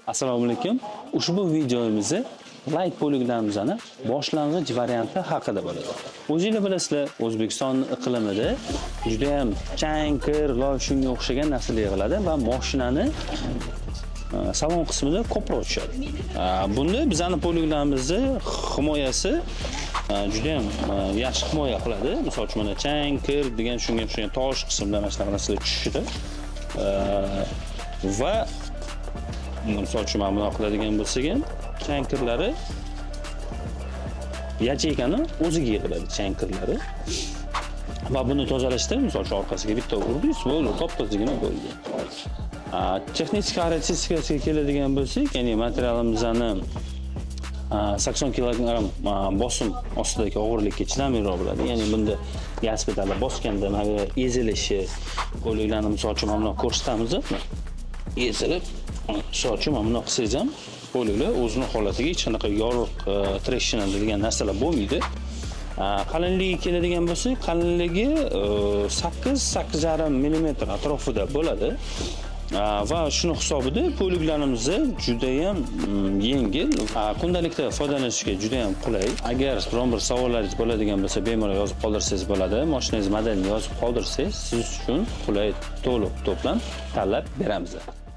Assalomu alaykum. Ushbu videomizni light полик larimizni boshlang'ich varianti haqida bo'ladi. O'zinglar bilasizlar, O'zbekiston iqlimida juda ham chang, kir, loy, shunga o'xshagan narsalar yig'iladi va mashinani salon qismida ko'proq tushadi. Bunda bizani полик larimizni himoyasi juda ham yaxshi himoya qiladi. Misol uchun, mana chang, kir degan, shunga o'xshagan tosh qismida mana shunaqa narsalar tushishida va misol uchun, mana bunaqa qiladigan bo'lsak ham, chang kirlari yacheykani o'ziga yig'iladi, chang kirlari. Va buni tozalashda, misol uchun, orqasiga bitta urdingiz, bo'ldi, top tozagina bo'ldi. Texnik xarakteristikasiga keladigan bo'lsak, ya'ni materialimizni 80 kilogramm bosim ostidagi og'irlikka chidamliroq bo'ladi. Ya'ni bunda gaz pedali bosganda mana bu ezilishi, полик larni, misol uchun, mana bunaqa ko'rsatamiz, ezilib, misol uchun, mana bunaqa qilsangiz ham, полик lar o'zini holatiga, hech qanaqa yoriq, трещина degan narsalar bo'lmaydi. Qalinligiga keladigan bo'lsak, qalinligi 8, 8,5 millimetr atrofida bo'ladi. Va shuni hisobida полик larimizni judayam yengil, kundalikda foydalanishga judayam qulay. Agar biron bir savollaringiz bo'ladigan bo'lsa, bemalol yozib qoldirsangiz bo'ladi. Mashinangiz modelini yozib qoldirsangiz, siz uchun qulay to'liq to'plam tanlab beramiz.